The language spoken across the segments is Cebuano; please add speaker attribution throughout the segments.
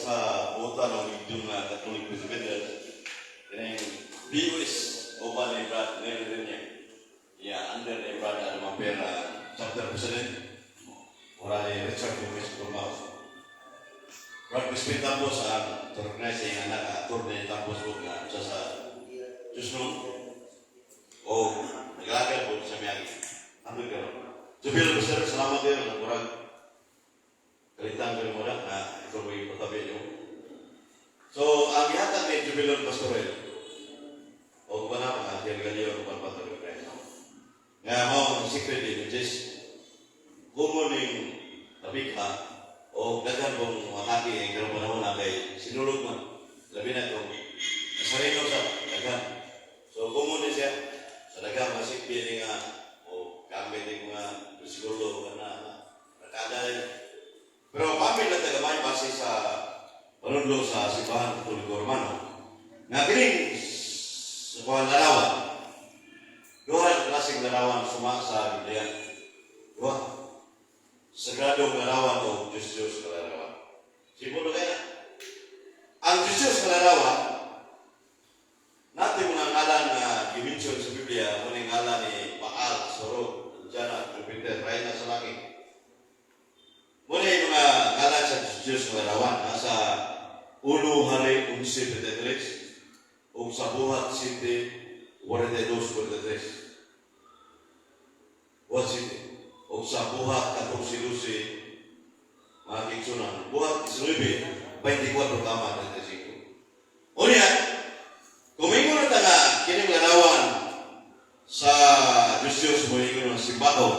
Speaker 1: sa buotan ng Igdong nga Catholic President. Kining BOS uban ni Brad Neil Renya. Yeah, under ni Brad Adam Ampera, chapter president. Mura ni Richard Gomez Gomez. Brad Crispin Tampos ang to recognize sa iyang anak, attorney Tampos po nga sa Diyos o naglaga po sa miyagi. Ano ka? Jubil, Pastor, salamat kayo. Murag kalitan ko mo na na ito mo yung patabi niyo. So, ang gihatag ni Jubilon Pastorel, o ba na mga Angel Galio, o pa pa. Nga mo ang secret din, which is, kung ning tabi ka, o daghan kong mataki ang karong panahon na kay sinulog man. Labi na kung nasarino sa daghan. So, common ni siya sa daghan mga sikbi ni nga o gamit ni mga bersikulo na rakada. Pero pamil na tagamay base sa panudlo sa Simbahan Katoliko Romano. Nga kining sa mga larawan, duha ka klaseng larawan suma sa Biblia. Duha. Sagradong larawan o Diyos Diyos ka larawan. Simbolo kaya. Ang Diyos Diyos ka larawan, natin mga ngalan nga gimension sa Biblia, muna ngalan ni Baal, Sorog, Diana, Jupiter, Reyna sa langit. Muna yung mga ngalan sa Diyos Diyos ka larawan, nasa Uno Hari 11.23 o sa Buhat 7, 42.43. Buhat 7. O sa Buhat 14.12, mga kigsunan. Buhat 19, 24 tama, 35. Unya, kung ingon na ta nga, kining larawan sa Diyos Diyos mo ingon ng simbahon,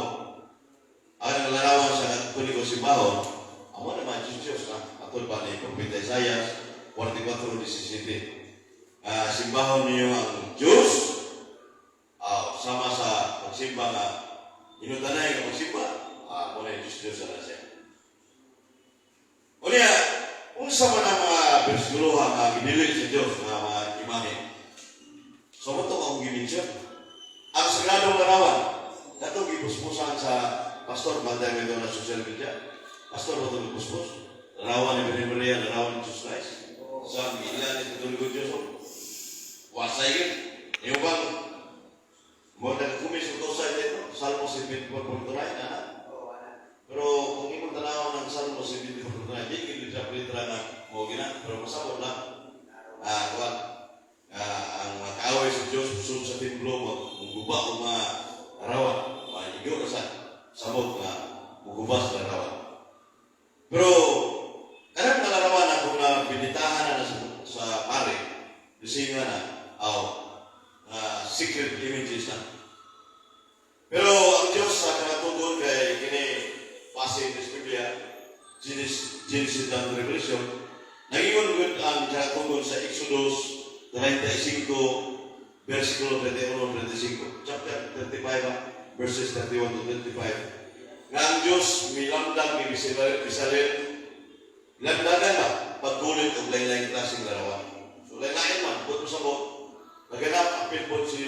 Speaker 1: ang larawan sa Katoliko simbahon, amo naman Diyos Diyos na, atol pa ni Propeta Isaiah 44:17. Simbahon niyo ang Diyos, sama sa pagsimba nga, inutanay nga pagsimba, mo na yung Diyos Diyos na siya. Unya, unsa man ang mga bersikulo nga gidili sa Diyos nga mga imahe? So mo to akong gi-mention. Ang sagradong larawan, katong gipuspusan sa pastor, bantay mo ito na social media. Pastor, mo ito gipuspos. Larawan ni Virgen Maria, larawan ni Jesus Christ. Sa ila ni Katoliko Diyos. Wasay yun. Yung bang, mo nagkumis ito sa ito, Salmo 74.9, ana. Pero kung imong tanaw ng Salmo 74.9, di gid siya litra nga mo gina, pero masabot lang. Kuan, ang mga kaaway sa Diyos sud sa templo muguba og mga larawan. Maigo na sa samot nga muguba sa larawan. Pero kanang mga larawan na kung nabinitahan na sa pare, disinga na, aw, secret images na. Pero ang Diyos sa kanatugon kay kini base sa Biblia, Genesis, Genesis and Revelation, nagingon gud ang kanatugon sa Exodus 35 versikulo 31 35, chapter 35 verses 31 to 35, nga ang Diyos milamdag ni Bisalel, lamdagan ba pagkulit og lain-laing klaseng larawan. So lain-lain man buot mo sa mo naganap apil po si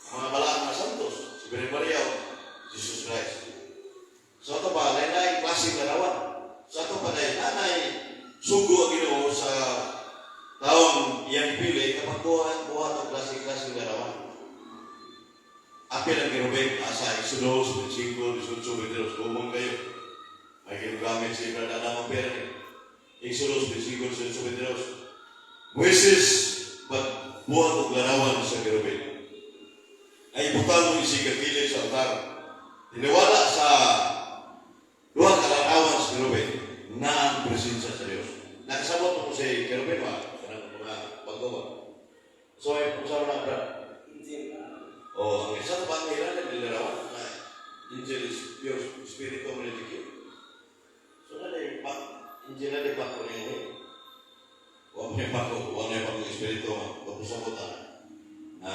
Speaker 1: mga balaan nga santos, si Virgen Maria o Jesus Christ. So ato pa lain-laing klaseng larawan. Sa ato pa dahil nanay sugo ang Ginoo sa taong iyang pili kapag buhat buhat ang klase-klaseng larawan. Apil ang kerubin asa Exodus 25, 18, 22, gumong kayo. May ginagamit si Brad Adam ang pera ni. Exodus 25, 18, 22. Moises, pagbuhat og larawan sa kerubin, ay ibutang mo isi kagilid sa altar. Tiniwala sa duha ka larawan sa kerubin na ang presensya sa Dios. Nakasabot mo si kerubin ba? Kanang mga paggawa. So, ay kung saan na, Brad? O, ang isa pa ang ilan na nilarawan na angel is pure spirit of religion. So, na yung pak, angel na di pako niya eh. Huwag niya pako, huwag niya pako espiritu, pagpusabot na. Na,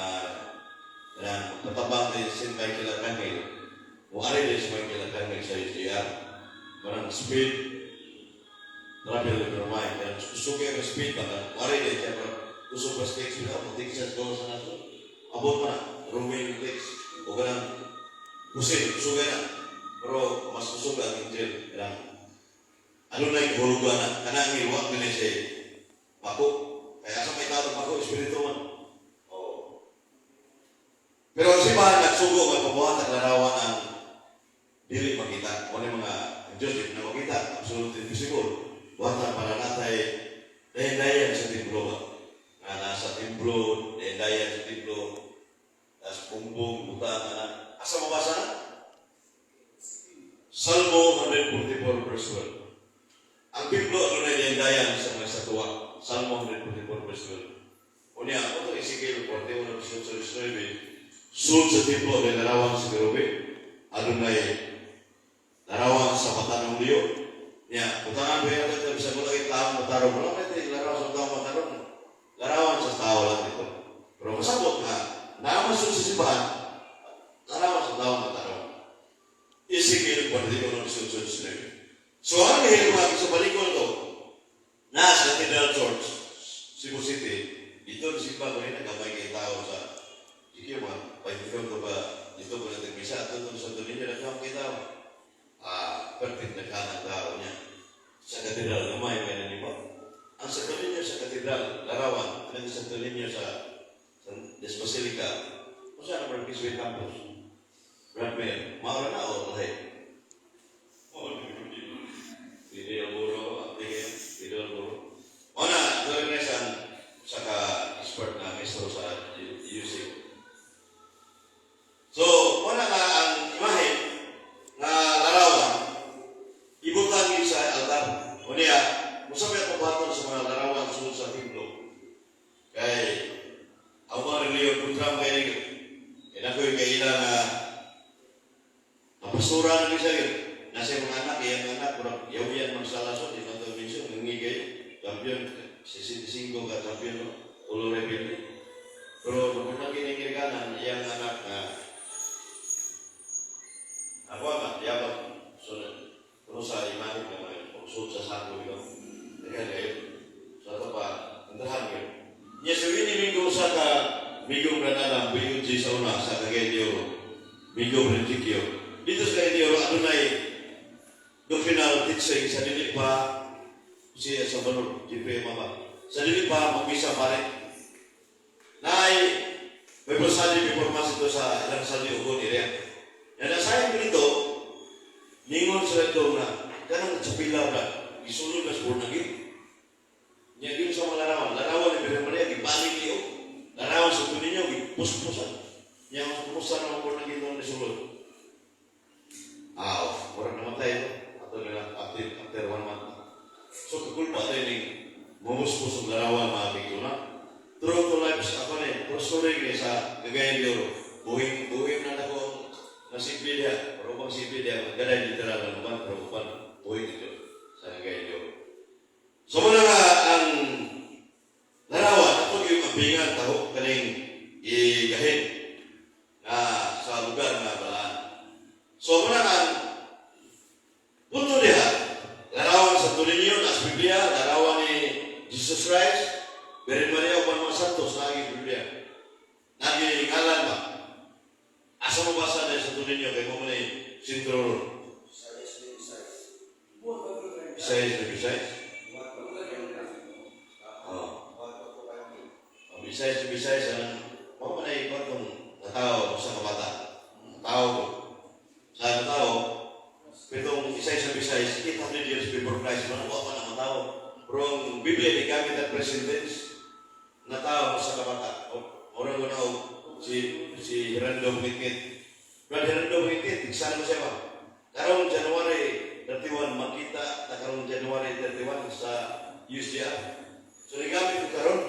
Speaker 1: na patabang ni St. Michael Archangel. O ari din si Michael Archangel sa UCR. Parang speed, travel in your mind. Kaya kusog kayo ng speed ba? Ari din siya, pero kusog pa sa text, pero Texas go sa naso. Abot pa na, roaming text. O ganang kusin, kusog na. Pero mas kusog ang angel. Kanang Adunay kahulugan na kanang wa gani siya pako. Kaya sa may tao pako, espiritu man. Oh. Pero ang simbahan nagsugo nga pabuhat ang larawan ang dili makita. Mo ni mga ang Diyos di na makita, absolutely invisible. Buhatan para natay dayan-dayan sa templo ba? Nga nasa templo, dayan-dayan sa templo, tas bumbong, butang, ana. Asa mabasa na? Salmo 144 verse 12. Ang templo adunay dayan-dayan sa mga estatwa. Salmo 144 verse 12. Unya, ako to Ezekiel 41 verse 19. Sulod sa templo ay larawan sa kerubin. Adunay larawan sa mata ng leon. Nya, butangan ba yan ito? Bisa ko lagi taong matarong. Wala ba ito larawan sa taong matarong? Larawan sa tao lang ito. Pero masabot nga, naman sa simbahan, larawan sa taong matarong. Ezekiel 41 verse 19. So ang mga sa balikon to, nasa Cathedral Church, Cebu City, dito sa simba ko rin, nagamay kay tao sa, sige mga, 25 to ba, dito ko natin misa, ito sa Santo Niño, nagkamay kay tao. Ah, perfect na kanang tao niya. Sa katedral, gamay may naniba. Ang Santo Niño sa katedral, larawan, ang Santo Niño sa Des Basilica, kung saan ang Marquis Campos? Brad Mayor, maura na o lahi? Oh, Pwede ang buro, pwede ang buro. O na, doon na sa sa ka expert na maestro sa music. So, wala nga ang imahe nga larawan, ibutang yun sa altar. O niya, musabi ako baton sa mga larawan sulod sa templo. Kay, ang mga reliyon, kontra mo kayo. Kaya na ko'y kaila nga, kapastura na ni siya. Nasa mga anak, iyang anak, murag yaw-yan magsalason, di man ito mention, ngingigay, champion, 65 ka champion, no? Ulo rebelde. Pero kung naginigirganan, iyang anak na, ako nga, yabag, so, pero sa imahe nga mga pagsuot sa sako ito, kaya kayo, sa ito pa, intrahan kayo. Niya sa Winnie Mingo sa ka, Mingo Granada, BUG sa una, sa Cagayan de Oro, Mingo Principio. Dito sa Cagayan de Oro, adunay doctrinal teaching sa dili pa si Salvador, GP Mama. Sa dili pa magmisa pare. Naay Bible study before mass ito sa ilang Sunday ugon area. Yan nasayan ko nito, ningon sa ito nga, kanang chapila ba, gisulod na sa born again. Nya yun sa mga larawan, larawan ni Birhen Maria, gibalik niyo. Larawan sa ito ninyo, gipuspusan. Nya mas pumusan ang born again nung nisulod. Ah, murag namatay ito. Ato nila, after one month. So, kakulpa tayo ning mumuspos ang larawan mga bigto na. True to life sa ako ni, true story ni sa Cagayan de Oro. Buhing, buhing na ako na simple diya. Pero bang simple diya, magdaday literal na naman, pero upan, buhing ito sa Cagayan de Oro. So muna nga ang larawan, ato yung ambingan, taho kaning igahin na sa lugar nga balaan. So muna nga ang punto diha, larawan sa Niño, nas Biblia, larawan ni Jesus Christ, Birhen Maria uban mga santos lagi Biblia. Nagi ngalan ba? Asa mo basa na sa Niño kay mo man ay sentro Bisayas na Bisayas? Oh. Ang Bisayas na Bisayas, ang mo man ay kwantong natao sa kabata. Natao ko. Sa natao, pitong Isaiah sa Bisayas, 800 years before Christ, man, wa pa na matao. Pero ang Biblia, di gamit ang present tense, natao sa kabata. Orang ko na si Gerardo Bungitngit. Brad Gerardo Bungitngit, tiksan mo siya ba? Karong January 31, makita na karong January 31 sa USDR. So, nagamit ko karon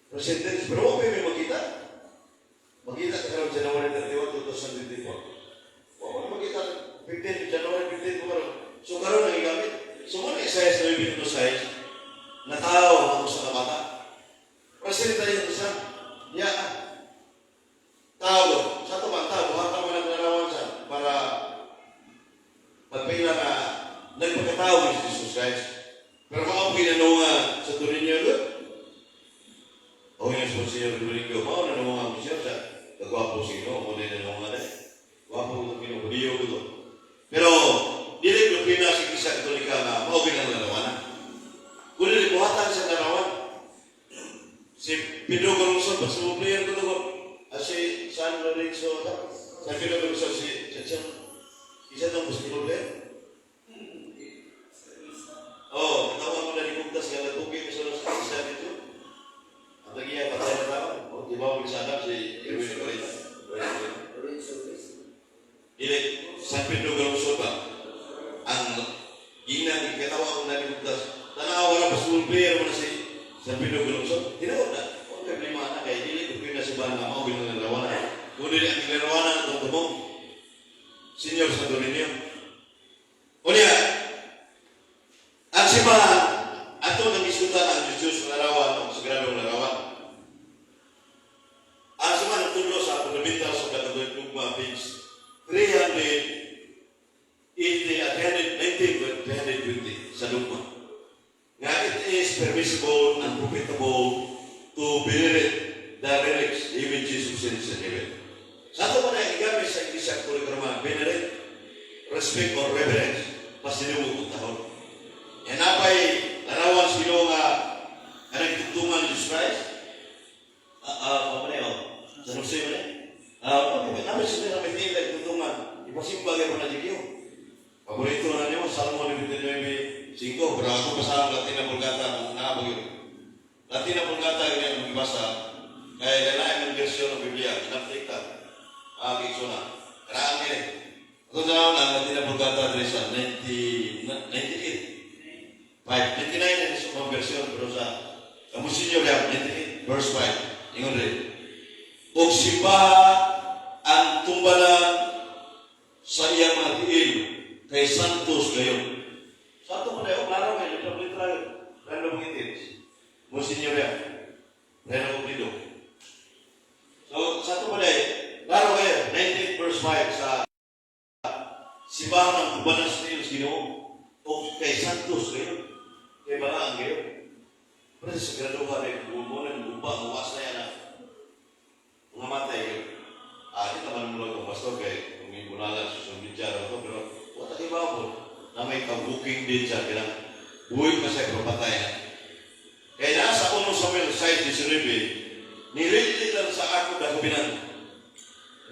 Speaker 1: present tense, pero wa pa may makita. Makita ka karong January 31, 2024. Wa pa makita 15, January 15 ko karon. So karon ang gigamit. So mo na Isaiah 9 size natao ako sa kabata. Present tayo sa ya tao sa to bang tao buhat man ang larawan sa para pagpila nga nagpakatao ni Jesus Christ. Pero mao ginanunga sa turinyo doon. O yung sa Monsignor Domingo, mao na nunga mo siya sa kagwapo sino, mo na nunga na. Gwapo ko Ginoo, Diyo ko to. Pero dili ko pina sa Iglesia Katolika nga Pedro Calungsod, basketball player ko to. Ah, si San Lorenzo, San Pedro Calungsod, si si isa tong basketball player. Oh, katawa mo na ni Bugtas nga nagtugi sa sa dito. Ang tagiya patay na tao. Oh, di ba mo sa si Erwin Corita? Dili, San Pedro Calungsod ba? Ang ginang ikatawa ko na ni Bugtas. Tanawa na basketball player mo na si San Pedro Calungsod. Tinuod na. Huwag problema na kay dili ko na si Ban nga mao ginang larawanan. Kung dili ang larawanan itong tumong Senior sa Dorinio. Unya, ang simbahan, ato nang isutan ang Diyos ng larawan o sagradong larawan. Ang simbahan nagtudlo sa Fundamentals of the Catholic Dogma, page 380 at 319 to 320 sa dogma. Nga it is permissible and profitable to venerate the relics, the images of saints in heaven. Sa ato pa na igamit sa Iglesia Katolika Romana, venerate, respect or reverence, pasinugod og tahon. Yan napay larawan sa Ginoo nga kanang tugtungan ni Jesus Christ. Ah, ah, pa man oh. Sa Jose man eh. Ah, okay, namin sila sa may tugtungan. Ipasimba kayo pa na Jigiyo. Paborito na niyo, Salmo 99:5. Pero ako pa sa Latina Vulgata, kung naabog yun. Latina Vulgata, ganyan ang magbasa. Kaya lain ang bersyon ng Biblia, inaplik ta. Ah, na. Karaan kini. Ito na ang Latina Vulgata diri sa 90, 98. 5, 99 ang sa mga bersyon, pero sa Kamusinyo yan, 98, verse 5. Ingon rin. Og simbaha ang tumbalan sa iyang mga tiil kay Santos gayon. Santo mo na yun, klaro kayo, literal literal. Reno Mangitin. Monsignor yan. Reno Cumplido. So, sa ito pala eh, klaro kayo, 98 verse 5 sa simbahan ng tumbalan sa tiil sa Ginoo o kay Santos gayon. Kay Balaan gayon. Pero sa graduhan eh, bumunan, guba, muwas na yan ah. Mga matay yun. Ah, di naman mo lang itong pastor kay kung ibunalan sa social media raw ito, pero wala iba po na may kabuking din siya, kailang buhay pa siya pero patay na. Kaya nasa 1 Samuel 6:19, nilili lang sa ako da Covenant.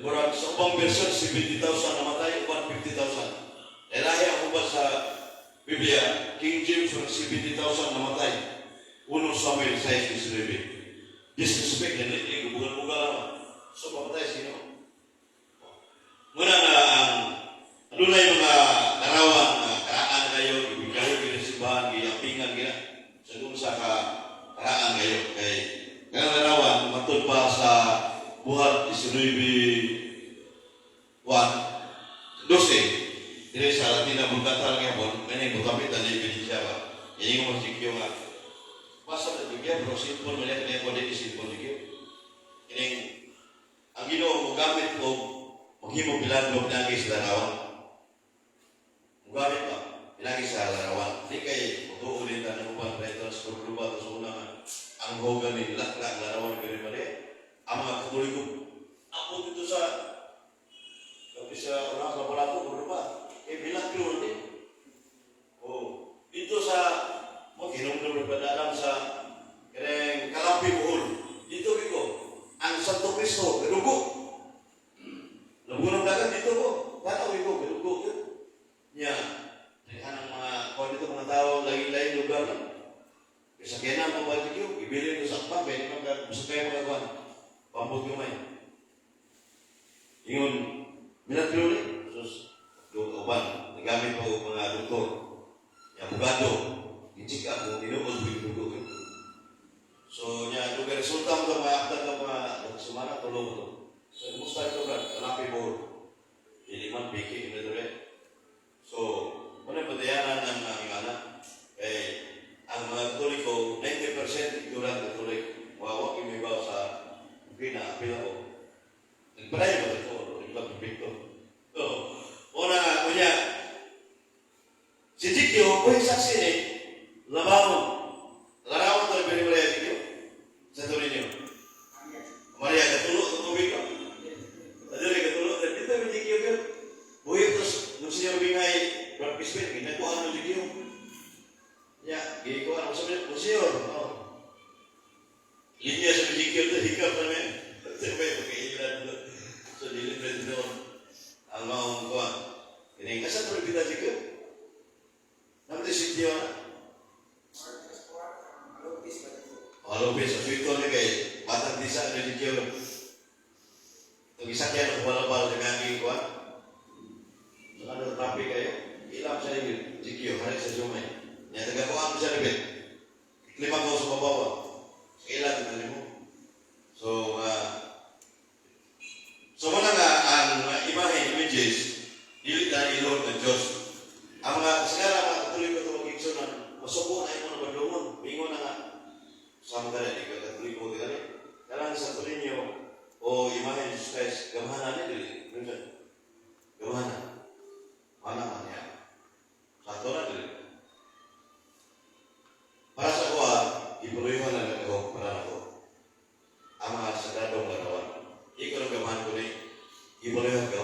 Speaker 1: Murag sa ubang version, 70,000 namatay, uban 50,000. Eh lahi ang uban sa Biblia, King James, murag 70,000 namatay. 1 Samuel 6:19. Disrespect, nilili, gubugan-bugan lang. So, pamatay sino? Muna nga ang adunay mga larawan nga karaan kayo, gibigayo gina simbahan, giampingan gina sa kung sa ka karaan kayo kay kanang larawan matud pa sa Buhat 19 1 12 diri sa Latina Vulgata lang yapon kani butamit na ni ebidensya ba ini mo sikyo nga basa na Biblia, pero simple man yan kaya ko dili simple sikyo kining ang Ginoo mo gamit og maghimo milagro pinagi sa larawan. Mugamit pa pinagi sa larawan. Di kay mutuo din ta ng uban preto sa Cordoba sa una nga ang hogan ni lakla ang larawan ni Birhen Maria. Ang mga Katoliko abot dito sa kapis sa unang sa Lapu-Lapu, Cordoba. Eh milagro ni. Oh, dito sa mo kinumdum pa alam sa kanang Kalampi, Bohol. Dito biko ang Santo Cristo gadugo. Nabunong dagat dito ko. Tanaw ko gadugo yun. Nya, daghan ang mga kuan dito mga tao lain-lain lugar na. Kaya kaya na mo barbecue, ibilin ko sa akbang, kaya di man ka, basta kayo mga kuan. Pambot gamay. Ingon, milagro ni. Sus, do uban, nagamit pa og mga doktor. Yung abogado, i-check up kung tinuod yung dugo yun. So, niya, kung resulta mo ito, mga aktan ka mga sumana, tulo mo to. So, kumusta ito, Brad? Hanapin mo. Dili man, piki, ito rin. So, ano yung patayanan ng aking anak? Eh, ang mga Katoliko, 90% ignorant Catholic. Wawak yung ibaw sa okay na, apil ako. Nagpadayon ba ito? Hindi ba perfecto? So, una, unya, si Jikyo, kung saksi ni, labangon. Larawan to ni Birhen Maria Jikyo. Sa to ninyo. Maria, katulo, tubig ka. Adili, katulo. Dito yung Jikyo yun. Buhi ito, nung Senyor Bingay, Brad Pispen, ginakuha ng Jikyo. Ya, ginakuha ng sabi, Monsignor, oh. Linya sa Jikyo. Lopez sa swito niya kay batang tisa ni Ezekiel. Itong isakyan ng balabal sa mga kuan. Sa ano traffic kayo? Ilam sa Ezekiel, hari sa Jumay. Nya taga kuan siya rebet. Lima ko sa babaw. Sa ilan na mo. So muna nga ang imahe, images, dili na ilon ng Diyos. Ang mga sigara mga Katoliko ito mag-igsunan, masuko na imo na badlungon. Mingon na nga, sa mga gani, ikaw Katoliko gani. Kanang Santo Niño o imahe ni Jesus Christ, gamhanan ni dili. Minsan, gamhanan. Mana man niya. Sa ato na dili. Para sa kuha, ipuloyhan na lang ako para nako. Ang mga sagradong larawan. Ikaw ang gamhanan ko ni, ipuloyhan ka.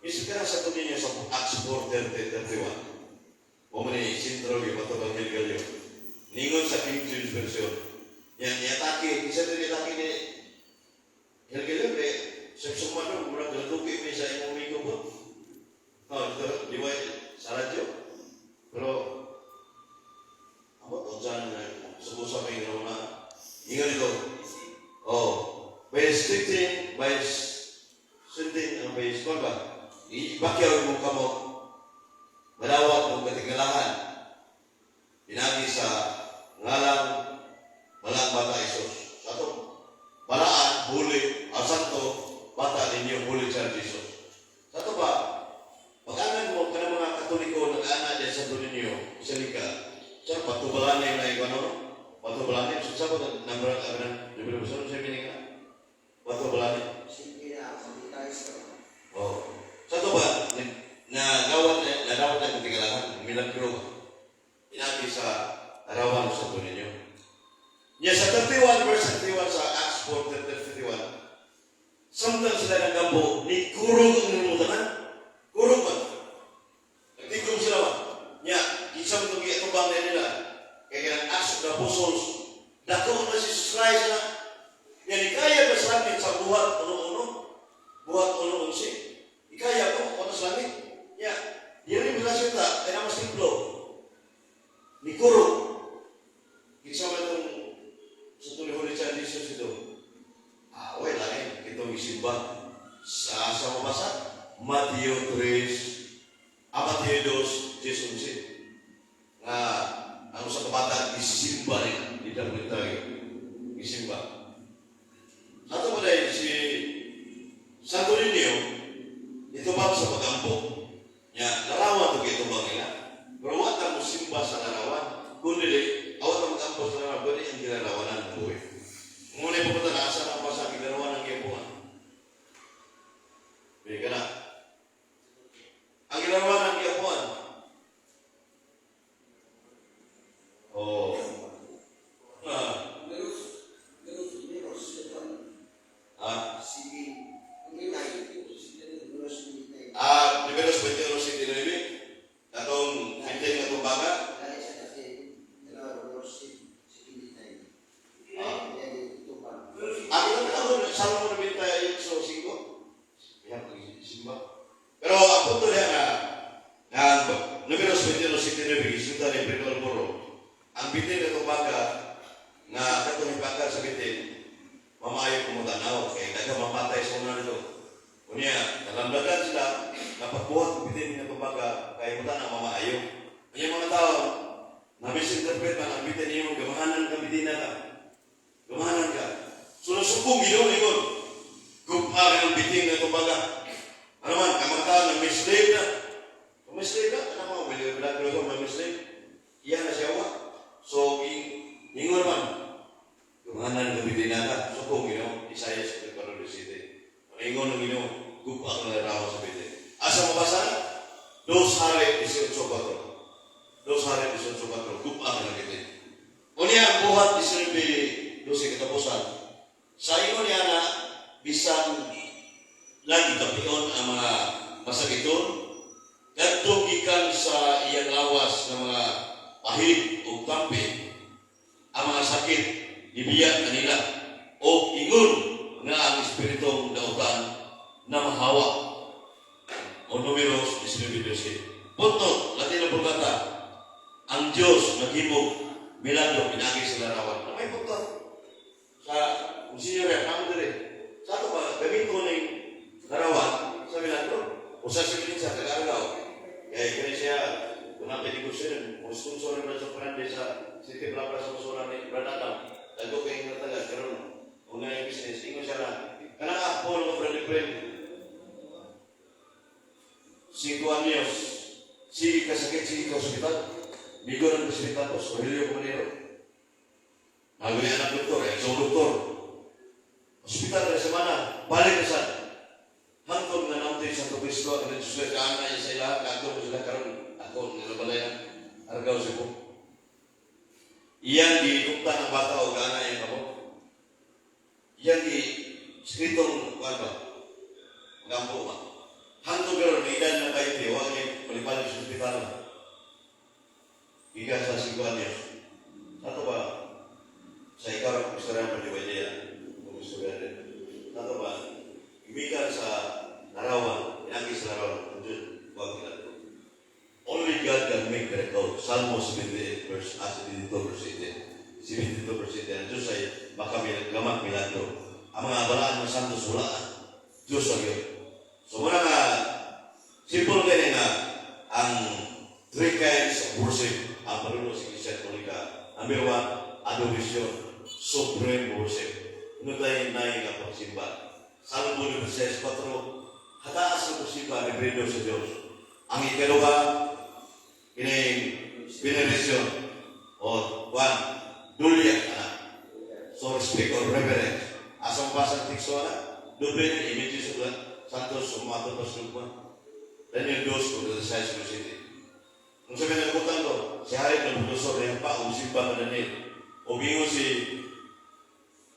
Speaker 1: Isip ka na sa Santo Niño sa Acts 4:30, 31. O man ni sentro gibato kang Hilgalyo. Ningon sa King James Version. Yan, niatake, isa din niatake ni Hilgalyo, eh, sa sumano, murag galatuki mi sa imong migo po. Oh, ito, di ba, sa radyo. Pero, ako, unsa na, subusa may na, ingon ito, oh, by sending, ano ba yung ba? Ibakyaw mo kamot, malawak ng katingalahan, pinagi sa ngalang Balang Bata Isus. Sa ato, balaan, huli, ang santo, bata ninyo, Holy Child Jesus. Sa ato ba, pag-angan mo, kanang mga Katoliko, nag-ana diyan sa ninyo, isa ka, sa patubalan na ikaw, no? Patubalan so sa ba, number, ano, number, sa meaning nga? Patubalan.
Speaker 2: Sige na, sabi tayo sa
Speaker 1: Oh. Sa ito ba, nagawat na, nadawat na katingalahan, milagro ba? Inagi sa arawan sa ito ninyo. Niya sa 31 verse 31 sa Acts 4, 31, samtang sila nagampo, ni kurog ang nilutanan. Kurog man. Nagtigom sila ba? Niya, kisam itong giatubang na nila. Kaya kanang Acts of the Apostles, dako na si Jesus Christ na. Niya, ni kaya ba sa langit sa Buhat 1:1? Buhat 1:11. Ikaya ko, ako sa langit. Ya, di rin mo sa kaya mas templo. Ni kurog. Kinsa man itong sa tuloy Holy Child Jesus ito. Ah, okay lang itong isimba. Sa mabasa, Mateo 3, ah, Mateo 2, 10, 11. Nga, ang usa ka bata, gisimba rin. Di dapat tayo. Gisimba. Sa ito ba dahil si Santo Niño, ito ba sa pagampo? Nya, larawan ito ito bang nila? Pero wa ta mo simba sa larawan. Kung dili, awat ta magampo sa larawan, pwede ang gilarawanan ng buhay. Ngunit pupunta na asa na pa sa gilarawan ng giampuan. Bili ka na. Ang gilarawan ng giampuan. Oh. Ah.
Speaker 2: Meros, meros, meros,
Speaker 1: Ah.
Speaker 2: Sige, nine. Meros, nine.
Speaker 1: Ah, Números 21, 7, Katong 15 nga tumbaga.
Speaker 2: Dahil sa kasi, dalawa, meros, 79.
Speaker 1: Ah.
Speaker 2: Yan, ito pa.
Speaker 1: Ah, ilang taon sa mo 98, 5? Yan, pag-simba. Pero ang punto niya nga, nga Números 21, 7, gisulta ni Pedro Almoro, ang bitin nga tumbaga, nga katong ibaga sa bitin, mamayo kumutanaw, kay daghang mapatay sa una nito. Unya, nalamdagan sila, napagbuhat ng bitin nga tumbaga, kay mutanaw mamaayo. Unya mga tao, na-misinterpret man ang bitin niyo, gamahanan ka bitina ka. Gamahanan ka. So nasukong Ginoo ingon. Gupa ang bitin nga tumbaga. Ano man, ang mga tao na mislead na. Kung mislead na, ano mga wili wala ko ma-mislead. Iya na siya wa. So ingon man, gamahanan ka bitina ka. Sukong Ginoo, Isaiah 44:7. Ang ingon ng Ginoo, gupa ang larawan sa bitin. Asa mabasa? Dos Hari 18:4. Dos Hari 18:4, gupa ang bitin. Unya ang Buhat 19:12 katapusan. Sa ingon niya na bisan lagi kapion ang mga masakiton, kadtong gikan sa iyang lawas ng mga pahid o tampi, ang mga sakit gibiya kanila o ingon nga ang espiritong dautan na mahawa o Números 19:12. Punto, Latino Vulgata, ang Diyos naghimog milagro pinagi sa larawan. Na may punto. Sa Monsignor Rep, namo dire. Sa ato ba, gamito ning larawan sa milagro. Usa si Melissa, taga-Argao. Kaya kini siya, kung natin negosyo yun, kung sponsor ni Brad Fernandez sa City Plaza sponsor ni Brad Adam, dago kay nga taga, karon kung na yung business, ingon siya na, kanang ako, no, Brad Efrem, 5 anyos, sige kasakit, sige ka ospital, migo ng ospital ko, Aurelio Comanero. Naguli anak doktor, eh, so doktor. Ospital na semana, balik na sa hangtod nga naunti sa Kristo ang Diyos ka na sa ila, kadto ko sila karon ako nilabalayan, Argao, Cebu. Iyang gituktan ang bata o gana iyang kamot. Iyang gi skritong kuan ba? Gampo ba? Hangtod karon may edad ng 20, wa niya palibalik sa ospital. Gikan sa 5 anyos. Sa ato ba, sa ikaw ang istorya mo di ba kung istorya din. Sa ato ba, gikan sa larawan, inagi sa larawan, ang Diyos, wag milagro. Only God can make miracle. Salmo 78 verse, 72 verse 18. 72 verse 18. Ang Diyos ay makamilag, milagro. Ang mga balaan ng santos, wala. Diyos ang yun. So, muna nga, simple kaya nga, ang three kinds of worship ang panuno sa Iglesia Katolika. Number one, adoration, supreme worship. Ano tayo na nga pagsimba? Salmo 96, 4, hataas ang pagsimba ni Bredo sa Diyos. Ang ikaduha, kining veneration o one, dulia ana. So respect or reverence. Asa mo basa ang teksto ana? Doble yung images of the Santos sumato pa sa lugma. Daniel 2, kung sa 6 verse 7. Kung sa pinagbutan ko, si Hari Nabucodonosor niya pa, umusimba ka Daniel. Umingon si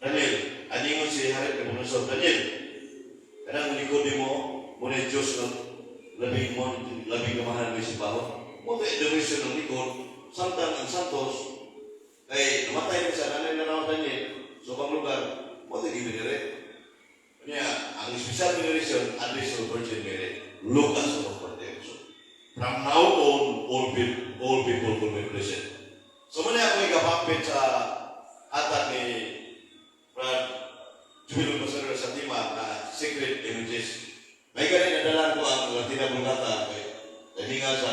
Speaker 1: Daniel, aningon si Hari Nabucodonosor, "Daniel, kanang likod mo, mo na Diyos ng labing mo, labing kamahalan mo simbahon." Mo ito adoration ng likod, samtang ang Santos, kay namatay na siya, nanay na naman Daniel, so pang lugar, mo ito givinere. Kanya, ang special veneration, address of Virgin Mary, Lucas 1:48. From now on, all people will be blessed. So muna ako ikapapit sa hatag ni Brad Jubilon Pastor sa tema na secret images. May gani nadalan ko ang Latina Vulgata kay dahinga sa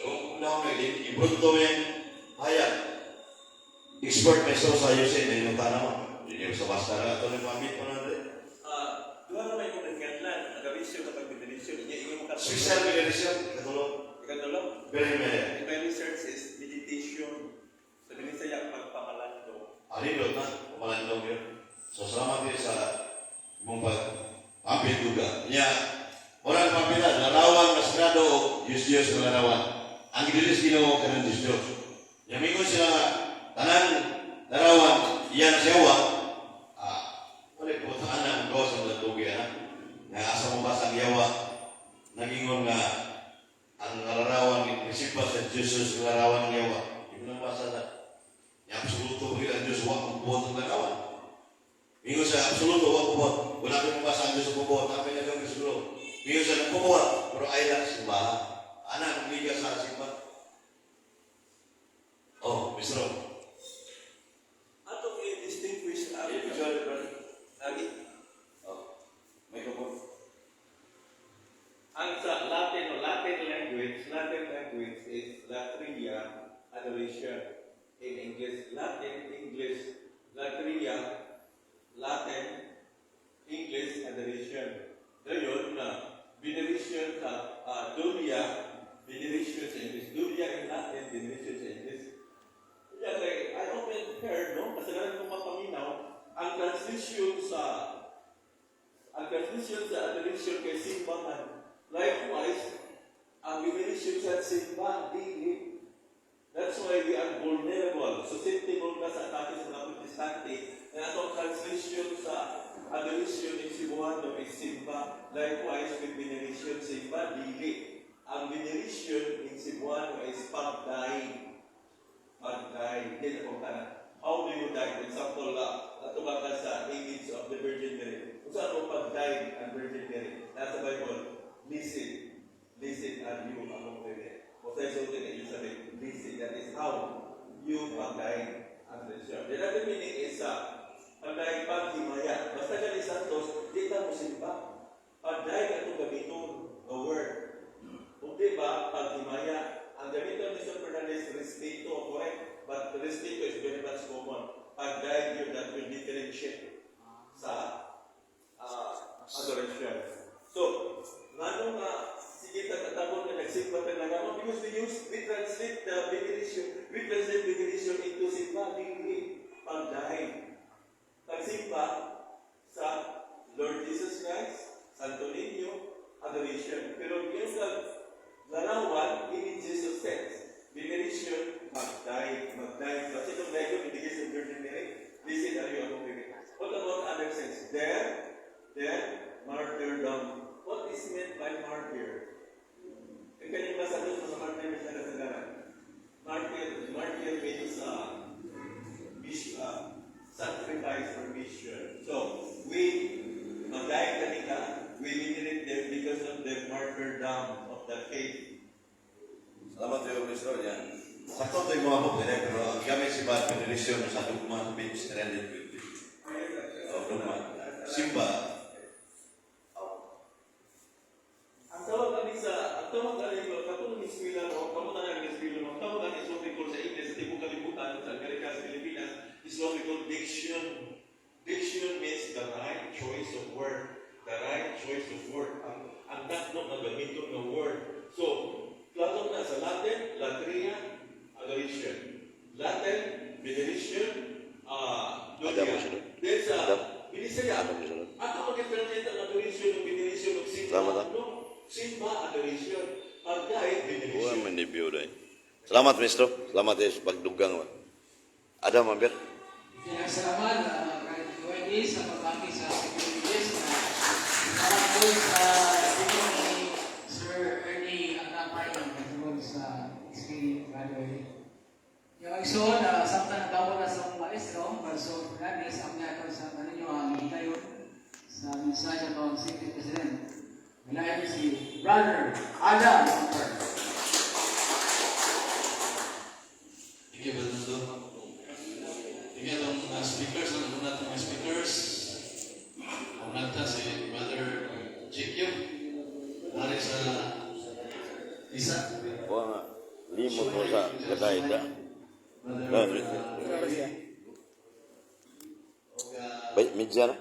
Speaker 1: ewan ko na ako ibronto yung hayag. Expert may sa ayusin na yung tanaw. Hindi sa basta na ito ng mamit mo na rin.
Speaker 3: Ah, duha ra may kung nagkanlan, nagabisyo kapag veneration, inya ingon mo ka.
Speaker 1: Special veneration, katulo.
Speaker 3: Ikatulo,
Speaker 1: Very many.
Speaker 3: In my research is meditation. Sa Binisaya, pagpamalandong.
Speaker 1: Alindot na, pamalandong yun. So salamat din sa imong pag ampit duga. Nya, orang pamila, larawan na sagrado o Diyos Diyos na larawan. Ang gidilis Ginoo kanang Diyos Diyos. Nya mingon sila nga, tanan larawan, iyan siya wala ko ang gawa sa mga tugi, ha? Nga asa mo ba sa yawa, nagingon nga ang larawan ni prinsipal sa Jesus ng larawan ng yawa. Di mo na basa na. Yung absoluto ba ang Diyos, wa magbuhat ng larawan. Mingon sa absoluto, wa buhat. Wala ko mabasa ang Diyos ang bubuhat. Namin na kang siguro. Mingon sa nagbubuhat, pero ay lang simbahan. Ana, nagliga sa simbahan. Oh, Mr. Rom.
Speaker 3: Atong i-distinguish ang
Speaker 1: Sorry, brother.
Speaker 3: ang
Speaker 1: Oh, microphone.
Speaker 3: Ang sa Latin o Latin language is latria, adoration. In English, Latin, English, latria, Latin, English, adoration. Dayon na veneration sa dulia, veneration sa English. Dulia in Latin, veneration sa English. Yeah, kay I often heard, no? Kasi ko mapaminaw, ang translation sa adoration kay simbahan. Likewise, ang veneration sa simbahan, dili. That's why we are vulnerable. Susceptible ka sa atake sa mga Protestante na atong translation sa adoration in Cebuano is simba. Likewise, with veneration, simba, dili. Ang veneration in Cebuano is pagdaing. Pagdaing. Hindi na kung tanan. How do you die? For example, natuba ka sa image of the Virgin Mary. Kung saan mo pagdaing ang Virgin Mary? Nasa Bible, listen. Listen are you among women. Kung sa sulti ni Elizabeth, listen. That is how you pagdaing ang religion. The other meaning is Pagdayeg paghimaya. Basta gali Santos, di ta mo simba. Pagdayeg atong gamiton nga word. Kung di ba, paghimaya. Ang gamiton ni Sir Fernandez, respeto, correct? But respeto is very much common. Pagdayeg yun, that will differentiate sa adoration. So, ngano nga sige tagatagol nga nagsimba talaga no? Because we translate the veneration, we translate veneration into simba, dili pagdayeg. Pagsimba sa Lord Jesus Christ, Santo Niño, adoration. Pero yung sa larawan, in Jesus sense, veneration, magdayeg, magdayeg. Kasi itong dayeg ibigay sa Virgin Mary, blessed are you among women. What about other sense? There, martyrdom. What is meant by martyr? Ang kanyang masagot mo sa martyr sa kasagaran. Martyr, martyr means mission, sacrifice or mission. So, we, magdayeg kanila, we venerate them because of the martyrdom of the faith.
Speaker 1: Salamat sa iyo, Maestro. Yan. Sakto ito yung mga book, eh, pero ang gamit si Bad Veneration sa Dugma page 350. Oh, Dugma. Simba. Oh.
Speaker 3: Ang tawag ani sa ang tawag ani ko katong eskwela mo, kamo na ang eskwela mo, ang tawag ani is what we call sa English sa tibuok kalibutan sa Amerika, sa Pilipinas, is what we call diction. Diction means the right choice of word. The right choice of word. Ang tatlo nga gamiton nga word. So, klaro na sa Latin, latria, adoration. Latin, veneration,
Speaker 1: Adam mo sunod.
Speaker 3: Then sa
Speaker 1: Adam.
Speaker 3: Binisaya,
Speaker 1: Adam mo sunod.
Speaker 3: ato mag-translate ang adoration ng veneration ng simba.
Speaker 1: Salamat, ah.
Speaker 3: No? Simba, adoration. Pagdayeg, veneration.
Speaker 1: Wala man review dahil. Salamat, Maestro. Salamat sa pagdugang. Adam, Amber.
Speaker 4: Kaya salamat, kay Wendy sa pagbaki sa securities na salamat po sa dito ni Sir Ernie Agapay ng sa XP Brother. Yung igsoon, samtang nagabot na sa akong maestro, Marcel Fernandez, ang niya sa kaninyo ang hitayon sa mensahe sa atong City President. Malayo si Brother Adam Amper.
Speaker 5: Thank you, Fernando. Thank you atong mga speakers. Ang una atong mga speakers. Ang una si Brother JQ. Dari sa Isa.
Speaker 1: Wala nga. Limot mo sa gaday da.
Speaker 5: Brother
Speaker 1: Bay, medya na?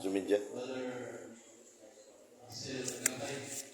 Speaker 1: Medya.
Speaker 5: Brother Sir Gabay.